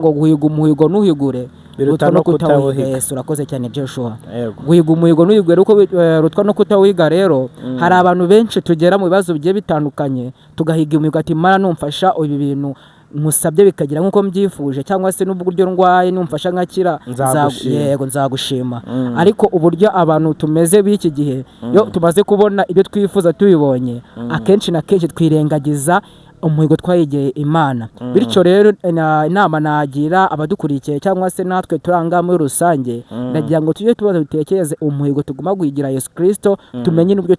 Ngo guhiga umuhigo ntuhigure biruta birutwa no no kutawuhiga. kutawuhiga. Yesu, urakoze cyane, Joshua. Yego. Guhiga umuhigo ntuhigure uko rutwa no kutawiga. Rero hari abantu benshi tugera mu bibazo bigiye bitandukanye, tugahiga imihigo, ati: "Mara numfasha ibi bintu nkusabye bikagira nk'uko mbyifuje, cyangwa se n'uburyo ndwaye numfasha nkakira, nzagushima." Yego, nzagushima. Ariko uburyo abantu tumeze b'iki gihe, iyo tumaze kubona ibyo twifuza tubibonye, akenshi na kenshi twirengagiza umuhigo twayigeye Imana. Bityo rero inama nagira abadukurikiye, cyangwa se natwe turanga muri rusange, ndagira ngo tujye tubaza, dutekereze umuhigo tugomba guhigira Yesu Kirisito, tumenye n'uburyo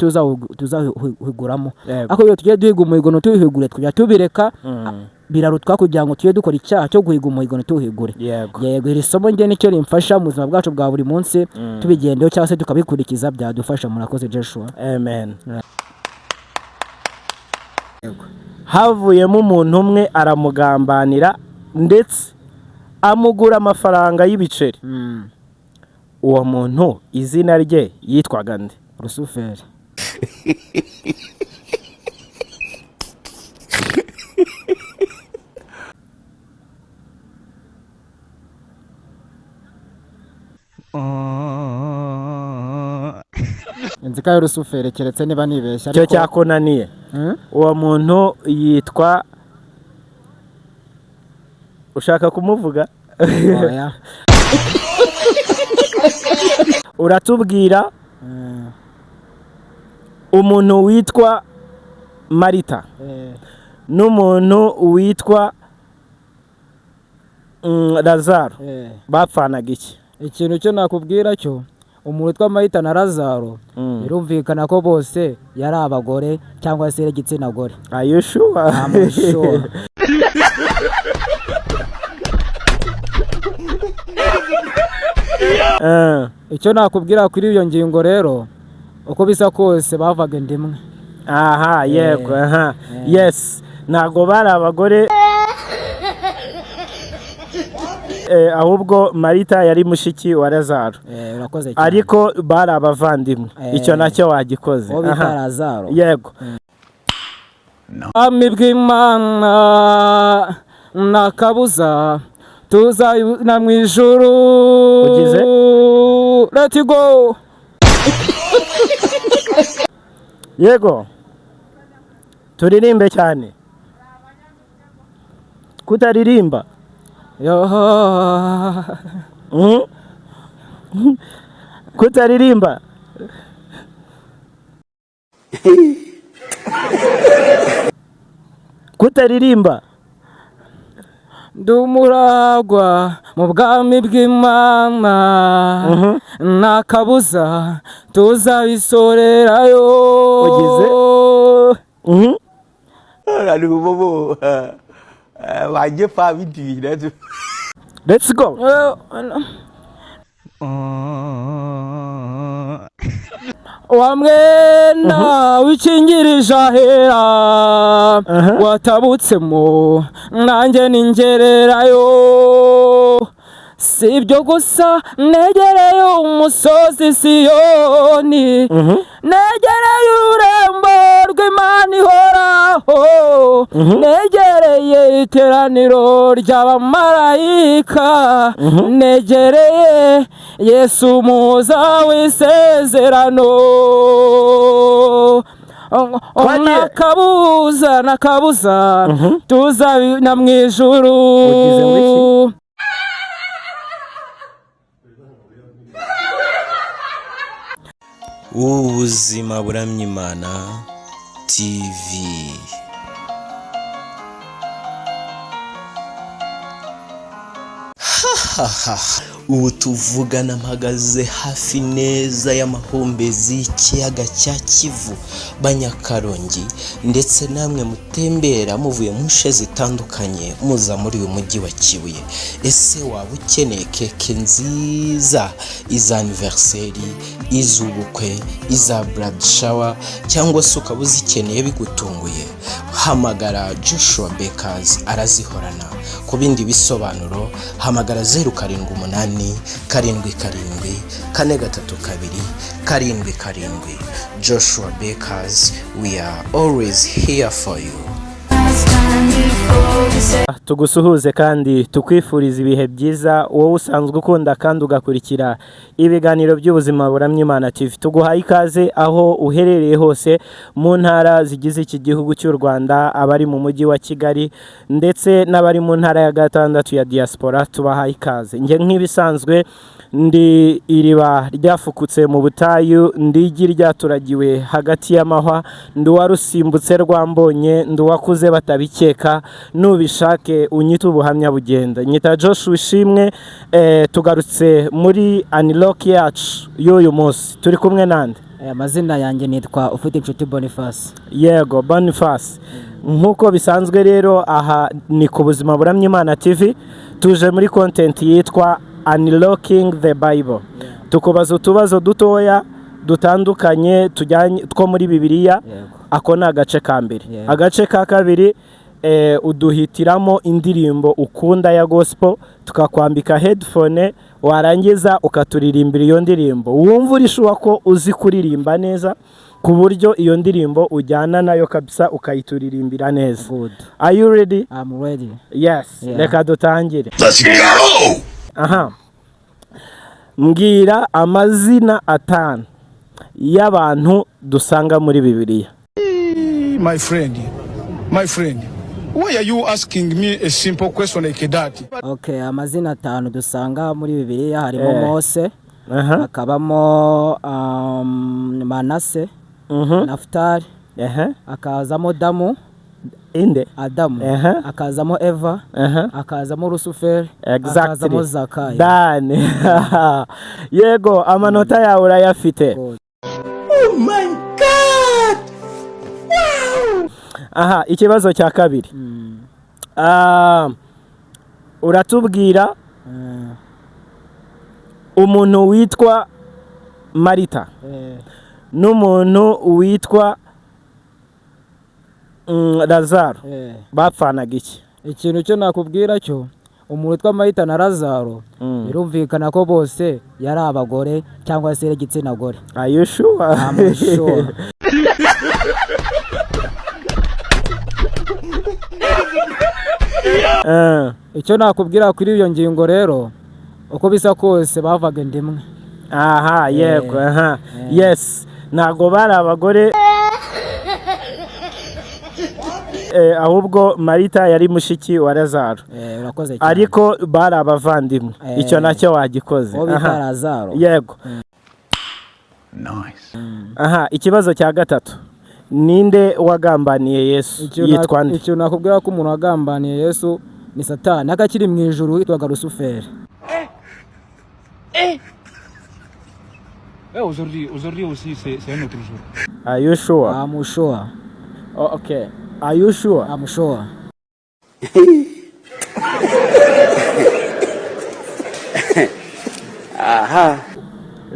tuzawuhiguramo. Ariko iyo tugiye duhiga umuhigo ntituwuhigure, tukajya tubireka, birarutwa kugira ngo tujye dukora icyaha cyo guhiga umuhigo ntituwuhigure. Yego, iri somo njye nicyo rimfasha mu buzima bwacu bwa buri munsi. Tubigendeho cyangwa se tukabikurikiza, byadufasha. Murakoze, Joshua. Amen. Havuyemo umuntu umwe aramugambanira, ndetse amugura amafaranga y'ibiceri. Uwo muntu izina rye yitwaga nde? Rusuferi. Nzi ko ari Rusuferi, keretse niba nibeshya. Icyo cyakunaniye. Uwo muntu yitwa, ushaka kumuvuga? Oya. Uratubwira umuntu witwa Marita n'umuntu witwa Lazaro bapfanaga iki? Ikintu cyo nakubwira cyo, umuntu witwa Marita na Lazaro, birumvikana ko bose yari abagore cyangwa se igitsina gore. Are you sure? I'm sure. Icyo nakubwira kuri iyo ngingo rero, uko bisa kose bavaga inda imwe. Aha, yego, aha, yes, ntabwo bari abagore, ahubwo Marita yari mushiki wa Lazaro. Urakoze cyane. Ariko bari abavandimwe. Icyo nacyo wagikoze. Uwo bita Aha. Lazaro. Yego. Ubwami bw'Imana nta kabuza tuzabona mu ijuru. Ugize? Let go. Yego, turirimbe cyane, kutaririmba. Yo. Kutaririmba. Kutaririmba. Ndi umuragwa mu bwami bw'Imana, nta kabuza tuzabisorerayo. Ugize? Bobo wajye fa bindi. Let's go. Wa mwenda wikingirije ahera watabutsemo, nanjye ningererayo. Si ibyo gusa, negereye umusozi Siyoni, negereye ururembo rw'Imana ihoraho, negereye iteraniro ry'abamarayika, negereye Yesu umuhuza w'isezerano. Twagiye. Nakabuza, nakabuza tuzabina mu ijuru. Ugize ngo iki? Ubuzima buramya Imana TV. Hahaha, ubu tuvugana mpagaze hafi neza y'amahumbezi y'ikiyaga cya Kivu. Banyakarongi ndetse namwe mutembera muvuye mu nce zitandukanye muza muri uyu mujyi wa Kibuye, ese waba ukeneye keke nziza, iza anniversaire, iz'ubukwe, iza bridal shower, cyangwa se ukaba uzikeneye bigutunguye? Hamagara Joshua Bakers, arazihorana. Ku bindi bisobanuro hamagara 0787743277. Joshua Bakers, we are always here for you. Tugusuhuze kandi tukwifuriza ibihe byiza, wowe usanzwe ukunda kandi ugakurikira ibiganiro by'Ubuzima Buramya Imana TV. Tuguhaye ikaze aho uherereye hose mu ntara zigize iki gihugu cy'u Rwanda, abari mu mujyi wa Kigali ndetse n'abari mu ntara ya gatandatu ya diaspora, tubahaye ikaze. Njye nk'ibisanzwe ndi iriba ryafukutse mu butayu, ndi igi ryaturagiwe hagati y'amahwa, ndi uwarusimbutse rwambonye, ndi uwakuze batabikeka, nubishake unyite ubuhamya bugenda. Nyita Joshua Ishimwe. Tugarutse muri unlock yacu y'uyu munsi, turi kumwe nande? Amazina yanjye nitwa Ufite Inshuti Boniface. Yego Boniface, nk'uko bisanzwe rero aha ni ku Buzima Buramya Imana TV, tuje muri content yitwa Unlocking the Bible. Tukubaza utubazo dutoya dutandukanye tujyanye two muri Bibiliya. Ako ni agace ka mbere. Agace ka kabiri, uduhitiramo indirimbo ukunda ya gospel, tukakwambika headphone, warangiza ukaturirimbira iyo ndirimbo wumva uri sure ko uzi kuririmba neza, ku buryo iyo ndirimbo ujyana nayo kabisa, ukayituririmbira neza. Good. Are you ready? I'm ready. Yes. Yeah. Reka dutangire. Let's go! Aha, mbwira amazina atanu y'abantu dusanga muri Bibiliya. My friend, my friend, why are you asking me a simple question like that? Okay, amazina atanu dusanga muri Bibiliya harimo Mose, hakabamo Manase, Nafutali, hakazamo Damu, Inde? Adamu, hakazamo Eva, hakazamo Rusuferi, hakazamo Zakayo. Done. Yego, amanota yawe urayafite. Good. Oh my God! Aha, ikibazo cya kabiri. Uratubwira umuntu witwa Marita n'umuntu witwa Lazaro bapfanaga iki? Ikintu cyo nakubwira cyo, umuntu witwa Marita na Lazaro, birumvikana ko bose yari abagore cyangwa se igitsina gore. Are you sure? I'm sure. Icyo nakubwira kuri iyo ngingo rero, uko bisa kose bavaga inda imwe. Aha, yego, aha, yes, ntabwo bari abagore, ahubwo Marita yari mushiki wa Lazaro. Urakoze cyane. Ariko bari abavandimwe. Icyo nacyo wagikoze. Uwo bita Lazaro. Yego. Nice. Aha, ikibazo cya gatatu, ninde wagambaniye Yesu? Yitwa nde? Ikintu nakubwira ko umuntu wagambaniye Yesu ni Satani akiri mu ijuru, witwaga Rusuferi. Aujourd'hui, aujourd'hui aussi, c'est un autre jour. Are you sure? I'm sure. Oh, okay, are you sure? I'm sure.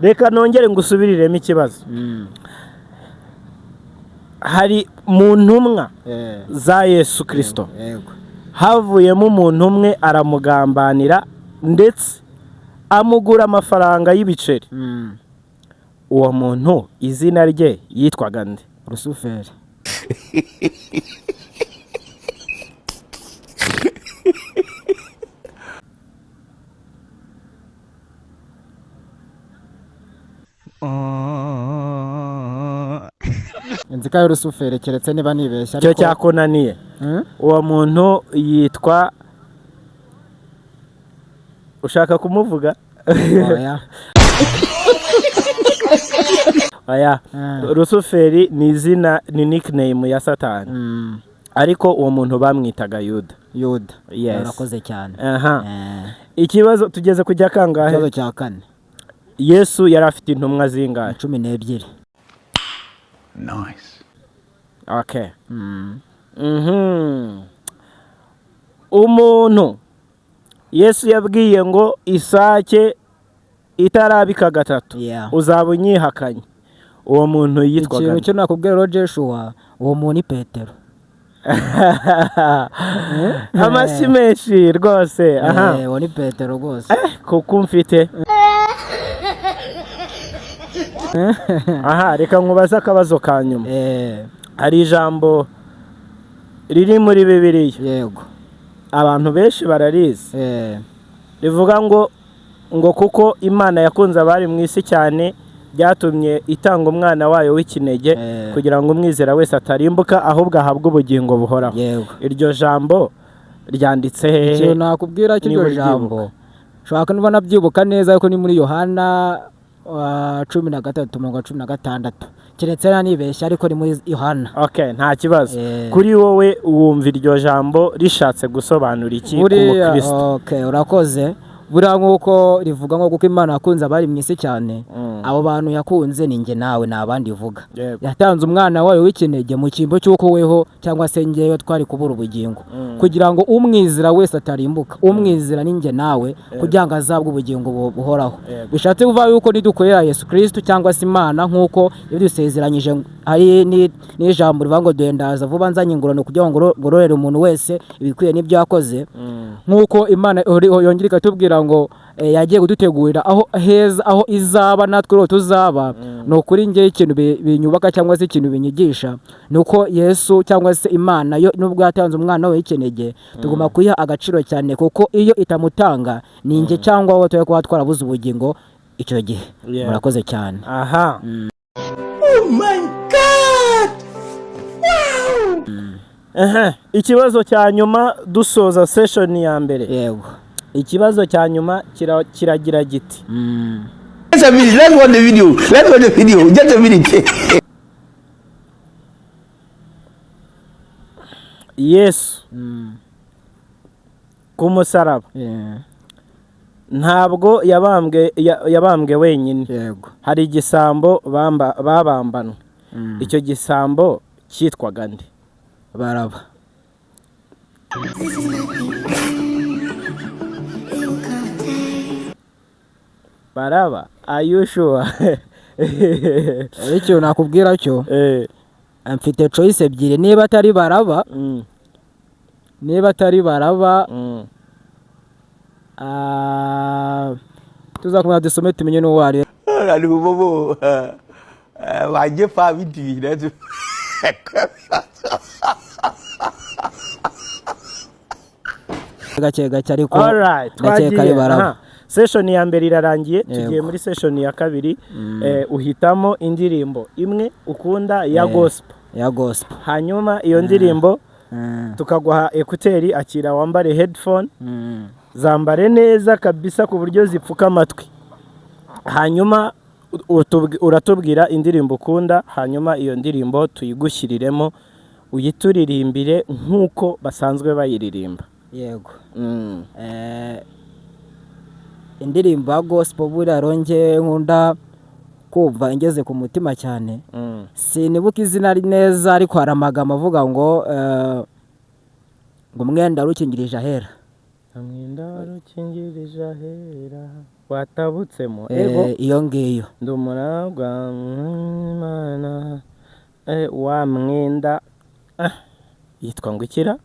Reka nongere ngusubiriremo ikibazo. Hari mu ntumwa za Yesu Kirisito havuyemo umuntu umwe aramugambanira, ndetse amugura amafaranga y'ibiceri. Uwo muntu izina rye yitwaga nde? Rusuferi. Nzi ko ari Rusuferi, keretse niba nibeshya. Icyo cyakunaniye. Uwo muntu yitwa, ushaka kumuvuga? Oya. Oya. Rusuferi ni izina, ni nickname ya Satani, ariko uwo muntu bamwitaga Yuda. Yuda. Yes. Urakoze cyane. Aha, ikibazo tugeze kujya kangahe? Ikibazo cya kane. Yesu yari afite intumwa zingahe? 12. Nice. Okay. Umuntu Yesu yabwiye ngo isake itarabika gatatu uzaba unyihakanye, uwo muntu yitwaga Ikintu nde? cyo nakubwira rero, Joshua, uwo muntu ni Petero. Amashyi menshi rwose, aha. Uwo ni Petero rwose. Kuko mfite, aha, reka nkubaze akabazo ka nyuma. Hari ijambo Riri muri Bibiliya. Yego. Abantu benshi bararizi. Rivuga ngo kuko Imana yakunze abari mu isi cyane, byatumye itanga umwana wayo w'ikinege, kugira ngo umwizera wese atarimbuka, ahubwo ahabwe ubugingo buhoraho. Iryo jambo ryanditse hehe? Ikintu nakubwira cy'iryo Niba uryibuka. jambo, ushobora kuba nabyibuka neza, ariko ni muri Yohana 13 umurongo wa 16, keretse nibeshya, ariko ni muri Yohana. Okay, nta kibazo. Eh. Kuri wowe wumva iryo jambo rishatse gusobanura iki ku Buriya mukristo? Okay, urakoze. Buriya nk'uko rivuga ngo kuko Imana yakunze abari mu isi cyane, abo bantu yakunze ni njye nawe, ni abandi ivuga. Yatanze umwana wayo w'ikinege mu cyimbo cy'uko weho cyangwa se njyewe twari kubura ubugingo, kugira ngo umwizera wese atarimbuka. Umwizera ni njye nawe, kugira ngo azabwe ubugingo buhoraho. Bishatse kuvuga yuko nidukorera Yesu Kristo cyangwa se Imana nk'uko yabidusezeranyije, hari n'ijambo rivuga ngo dore ndaza vuba nzanye ingororano, kugira ngo ngororere umuntu wese ibikwiye n'ibyo yakoze. Nk'uko Imana yongera ikatubwira ngo yagiye kudutegurira aho heza, aho izaba natwe rero tuzaba. Ni ukuri njye ikintu binyubaka cyangwa se ikintu binyigisha ni uko Yesu cyangwa se Imana yo, nubwo yatanze umwana we w'ikinege, tugomba kuyiha agaciro cyane, kuko iyo itamutanga ni njye cyangwa wowe turi kuba twarabuze ubugingo icyo gihe. Murakoze cyane. Aha. Oh my God! Ehe, ikibazo cya nyuma dusoza session ya mbere. Yego. Ikibazo cya nyuma kiragira giti: Just a minute. Let's watch the video. Let's watch the video. Just a minute. Yesu ku musaraba ntabwo yabambwe wenyine. Hari igisambo babambanwe. Icyo gisambo cyitwaga nde? Baraba. Baraba? Are you sure? Ikintu nakubwira cyo, mfite choice ebyiri. Niba atari Baraba, niba atari Baraba, tuzakomeza dusome tumenye n'uwo ari we. Ali bobo. Waje fa viti. Gake gake, ariko Alright, ndakeka ari twagiye. Baraba. Aha. Session ya mbere irarangiye, tugiye muri session ya kabiri. Uhitamo indirimbo imwe ukunda ya gospel. Ya gospel. Hanyuma iyo ndirimbo tukaguha écouteurs, akira wambare headphone, zambare neza kabisa ku buryo zipfuka amatwi. Hanyuma uratubwira indirimbo ukunda, hanyuma iyo ndirimbo tuyigushyiriremo, uyituririmbire nk'uko basanzwe bayiririmba. Yego. Indirimbo ya gospel buriya ronge nkunda kumva ingeze ku mutima cyane, sinibuka izina neza, ariko hari amagambo avuga ngo umwenda warukingirije ahera. Umwenda warukingirije ahera watabutsemo. Ego. Iyo ngiyo. Ndi umuragwa mw'Imana. Wa mwenda, yitwa ngo ikira?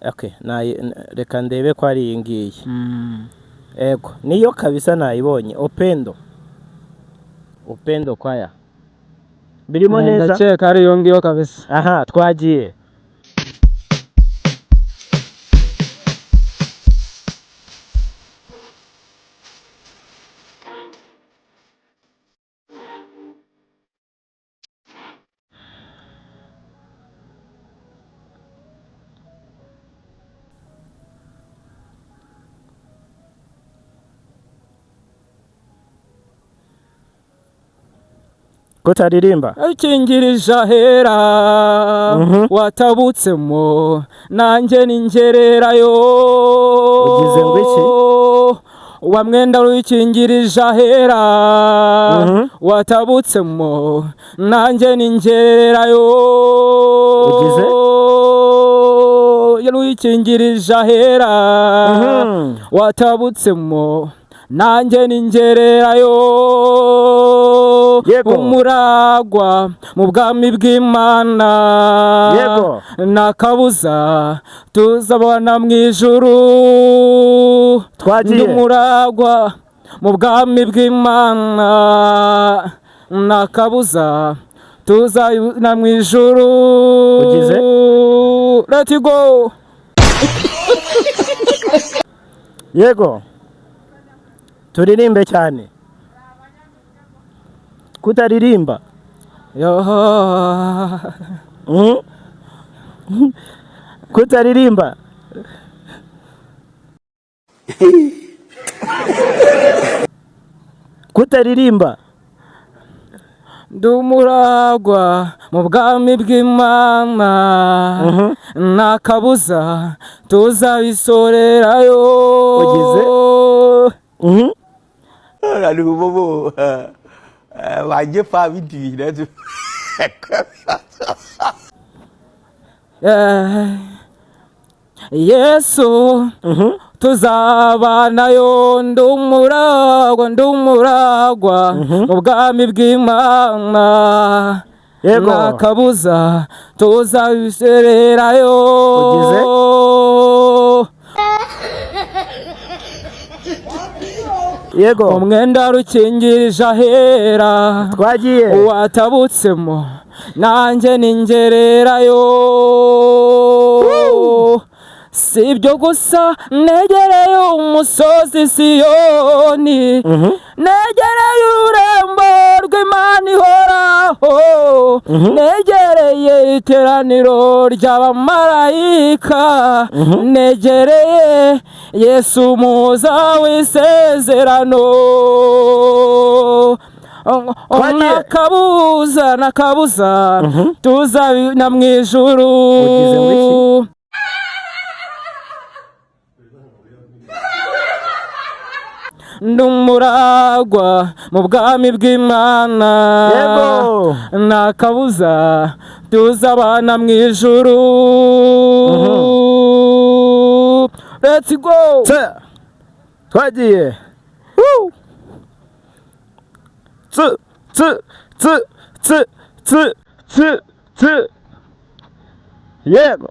Okay, reka ndebe ko ari iyi ngiyi. Ego, niyo kabisa, nayibonye. Upendo kwaya birimo neza. Ndakeka ari iyo ngiyo kabisa. Aha, twagiye. Ko utaririmba? Ukingirije ahera watabutsemo, nanjye ningererayo. Ugize ngo iki? Wa mwenda wikingirije ahera watabutsemo, nanjye ningererayo. Ugize? Wikingirije ahera watabutsemo, nanjye ningererayo. Umuragwa mu bwami bw'Imana, nta kabuza tuzabona mu ijuru. Twagiye. Ndi umuragwa mu bwami bw'Imana, nta kabuza. Tuzabana mu ijuru. Ugize? Let go. Yego, turirimbe cyane, kutaririmba. Yo. Kutaririmba. Kutaririmba. Ndi umuragwa mu bwami bw'Imana, nta kabuza tuzabisorerayo. Ugize? Bobo, wajye fa bintu. Yesu tuzabanayo, ndi umuragwa, ndi umuragwa mu bwami bw'Imana. Yego. Nta kabuza tuzabisererayo. Ugize? Yego. Umwenda rukingirije ahera Twagiye. watabutsemo, nanjye ningererayo. Si ibyo gusa, negereye umusozi Siyoni, negereye ururembo rw'Imana ihoraho, negereye iteraniro ry'abamarayika, negereye Yesu muza w'isezerano. Twagiye. Nakabuza, nakabuza tuzabina mu ijuru. Ugize ngo iki? Ndi umuragwa mu bwami bw'Imana. Yego. Nta kabuza tuzabana mu ijuru. Let's go. Tse. Twagiye. Woo. Tse tse tse tse tse tse tse. Yego.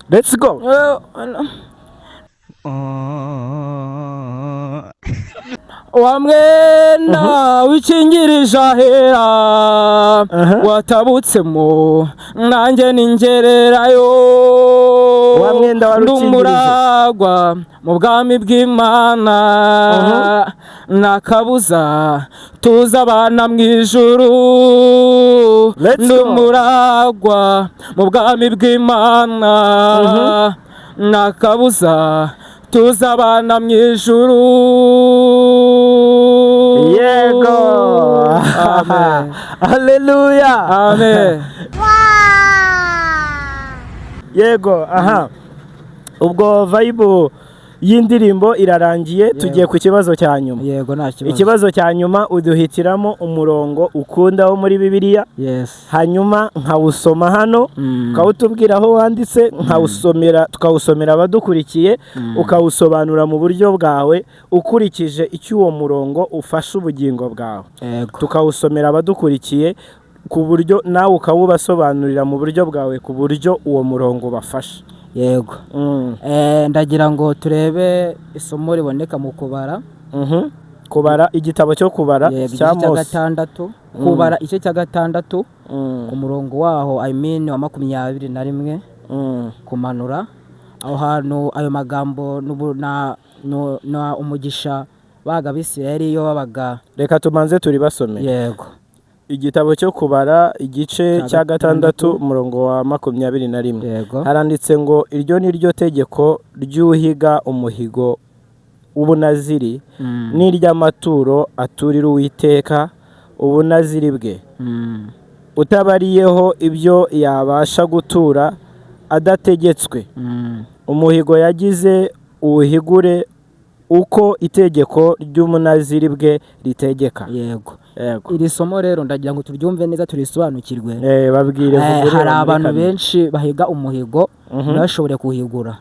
Let's go. Wa mwenda wikingirije ahera watabutsemo, nanjye ningererayo. Wa mwenda wari Ndi ukingirije. umuragwa mu bwami bw'Imana, nta kabuza tuzabana mu ijuru. Let's Ndi go. umuragwa mu bwami bw'Imana, nta kabuza tuzabana mu ijuru. Yego. Amen. Haleluya. Amen. Yego, aha. Ubwo vibe y'indirimbo irarangiye, tugiye ku kibazo cya nyuma. Yego, nta kibazo. Ikibazo cya nyuma, uduhitiramo umurongo ukunda wo muri Bibiliya, Yes. hanyuma nkawusoma hano, ukawutubwira aho wanditse, nkawusomera, tukawusomera abadukurikiye, ukawusobanura mu buryo bwawe ukurikije icyo uwo murongo ufasha ubugingo bwawe. Yego. Tukawusomera abadukurikiye ku buryo nawe ukawubasobanurira mu buryo bwawe, ku buryo uwo murongo ubafasha. Yego. Ndagira ngo turebe isomo riboneka mu Kubara. Kubara, igitabo cyo Kubara Yego, cya igice cya Mose. gatandatu, Kubara igice cya gatandatu, ku murongo waho, I mean, wa 21 kumanura. Aho hantu ayo magambo na umugisha baga Abisirayeli iyo babaga. Reka tumanze turibasome. Yego. Igitabo cyo Kubara, igice Cya cya gatandatu, umurongo wa 21. Yego. Haranditse ngo: "Iryo ni ryo tegeko ry'uhiga umuhigo w'ubunaziri n'iry'amaturo aturira Uwiteka ubunaziri bwe, utabariyeho ibyo yabasha gutura adategetswe. Umuhigo yagize uwuhigure Uko itegeko ry'umunaziri bwe ritegeka. Yego. Yego. Iri somo rero ndagira ngo turyumve neza, turisobanukirwe. Babwire. Vuga Hari ureba muri abantu kamera. benshi bahiga umuhigo ntibashobore kuwuhigura.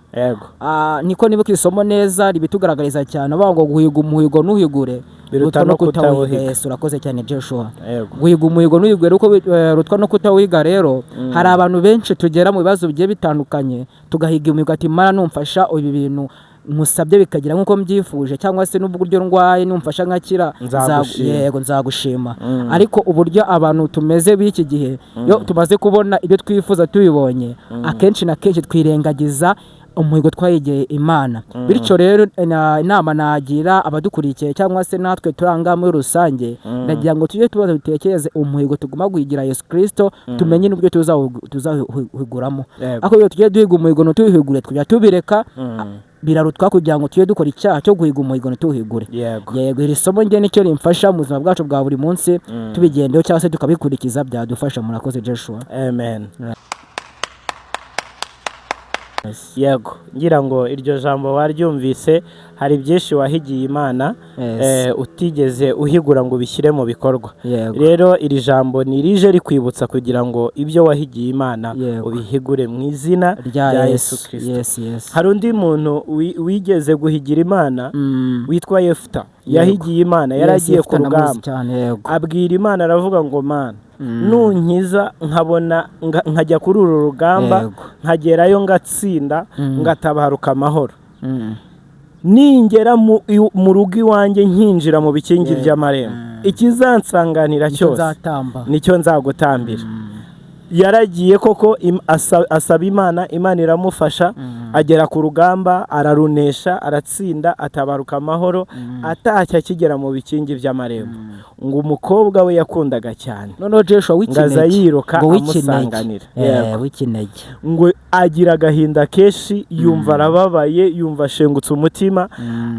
Niko niba isomo neza ribitugaragariza cyane, bavuga ngo guhiga umuhigo ntuhigure Biruta birutwa no kutawuhiga. Yes, urakoze cyane, Joshua. Yego. Guhiga umuhigo ntuhigure uko rutwa no kutawiga. Rero hari abantu benshi tugera mu bibazo bigiye bitandukanye, tugahiga imihigo ati: "Mana, numfasha ibi bintu nkusabye bikagira nk'uko mbyifuje, cyangwa se n'uburyo ndwaye numfasha nkakira, Nzagushima." Yego, nzagushima. Ariko uburyo abantu tumeze b'iki gihe, iyo tumaze kubona ibyo twifuza tubibonye, akenshi na kenshi twirengagiza umuhigo twayigeye Imana. Bityo rero inama nagira abadukurikiye cyangwa se natwe turanga muri rusange, ndagira ngo tujye tubanza dutekereze umuhigo tugomba guhigira Yesu Kirisito, tumenye n'uburyo tuzawuhiguramo. Ariko iyo tugiye duhiga umuhigo ntituwuhigure, tukajya tubireka, birarutwa kugira ngo tujye dukora icyaha cyo guhiga umuhigo ntituwuhigure. Yego, iri somo njye nicyo rimfasha mu buzima bwacu bwa buri munsi. Tubigendeho cyangwa se tukabikurikiza byadufasha. Murakoze, Joshua. Amen. Yego, ngira ngo iryo jambo waryumvise. Hari byinshi wahigiye Imana utigeze uhigura ngo ubishyire mu bikorwa. Rero iri jambo ni rije rikwibutsa kugira ngo ibyo wahigiye Imana ubihigure mu izina rya rya Yesu. Yesu Kirisito. Yes. Hari undi muntu wigeze guhigira Imana witwa Yefuta. Yahigiye Imana, yari agiye ku Yefuta ndamuzi rugamba, cyane, yego. abwira Imana, aravuga ngo: "Mana, nunkiza nkabona nkajya kuri uru rugamba, nkagerayo ngatsinda, ngatabaruka amahoro, ningera mu rugo iwanjye, nkinjira mu bikingi by'amarembo, ikizansanganira nicyo cyose nzatamba. Nicyo nzagutambira." Yaragiye koko, asaba Imana, Imana iramufasha, agera ku rugamba ararunesha, aratsinda, atabaruka amahoro. Atashye, akigera mu bikingi by'amarembo, ngo umukobwa we yakundaga cyane Noneho Joshua ngo aza w'ikinege, yiruka ngo w'ikinege. amusanganira. W'ikinege. Ngo agira agahinda kenshi, yumva arababaye, yumva ashengutse umutima,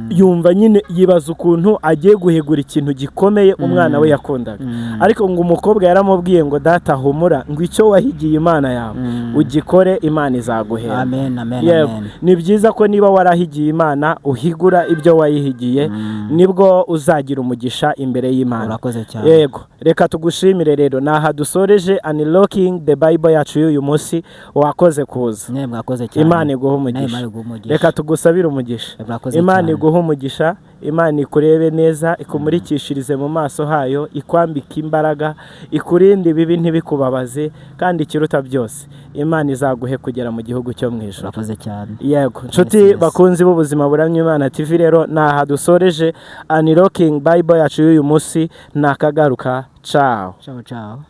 yumva nyine yibaza ukuntu agiye guhigura ikintu gikomeye umwana we yakundaga. Ariko ngo umukobwa yaramubwiye ngo: "Data, humura," ngo "icyo wahigiye Imana yawe ugikore, Imana izaguhera." Amen, amen. Yego. Amen. Ni byiza ko niba warahigiye Imana uhigura ibyo wayihigiye, nibwo uzagira umugisha imbere y'Imana. Urakoze cyane. Yego, reka tugushimire. Rero ni aha dusoreje Unlocking the Bible yacu y'uyu munsi. Wakoze kuza. Mwe mwakoze cyane. Imana iguhe Nawe umugisha. Imana iguhe umugisha. Reka tugusabire umugisha. Murakoze Imana cyane. iguhe umugisha, Imana ikurebe neza, ikumurikishirize mu maso hayo, ikwambike imbaraga, ikurinde ibibi ntibikubabaze, kandi ikiruta byose Imana izaguhe kugera mu gihugu cyo mu ijuru. Urakoze cyane. Yego, nshuti bakunzi b'Ubuzima Buramya Imana TV, rero ni aha dusoreje Unlocking Bible yacu y'uyu munsi. Nakagaruka, ciao. Ciao, ciao.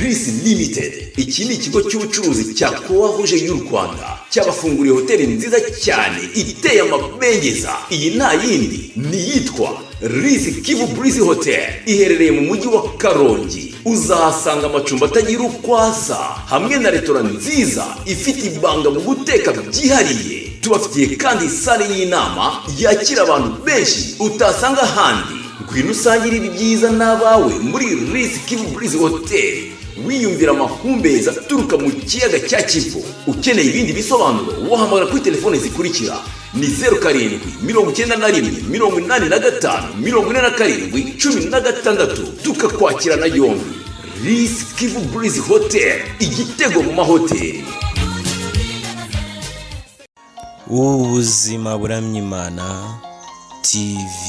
Risi Limited, iki ni ikigo cy'ubucuruzi cya Croix Rouge y'u Rwanda, cyabafunguriye hoteli nziza cyane iteye amabengeza. Iyi nta yindi, ni iyitwa Risi Kivu Breeze Hotel, iherereye mu mujyi wa Karongi. Uzahasanga amacumbi atagira uko asa hamwe na resitora nziza ifite ibanga mu guteka byihariye. Tubafitiye kandi salle y'inama yakira abantu benshi utasanga ahandi. Ngwino usangire ibi byiza n'abawe muri Risi Kivu Breeze Hotel, wiyumvira amahumbezi aturuka mu kiyaga cya Kivu. Ukeneye ibindi bisobanuro wahamagara kuri telefone zikurikira: ni 0791 85 47 16, tukakwakirana yombi. Risi Kivu Breeze Hotel, igitego mu mahoteli. Ubuzima Buramya Imana TV.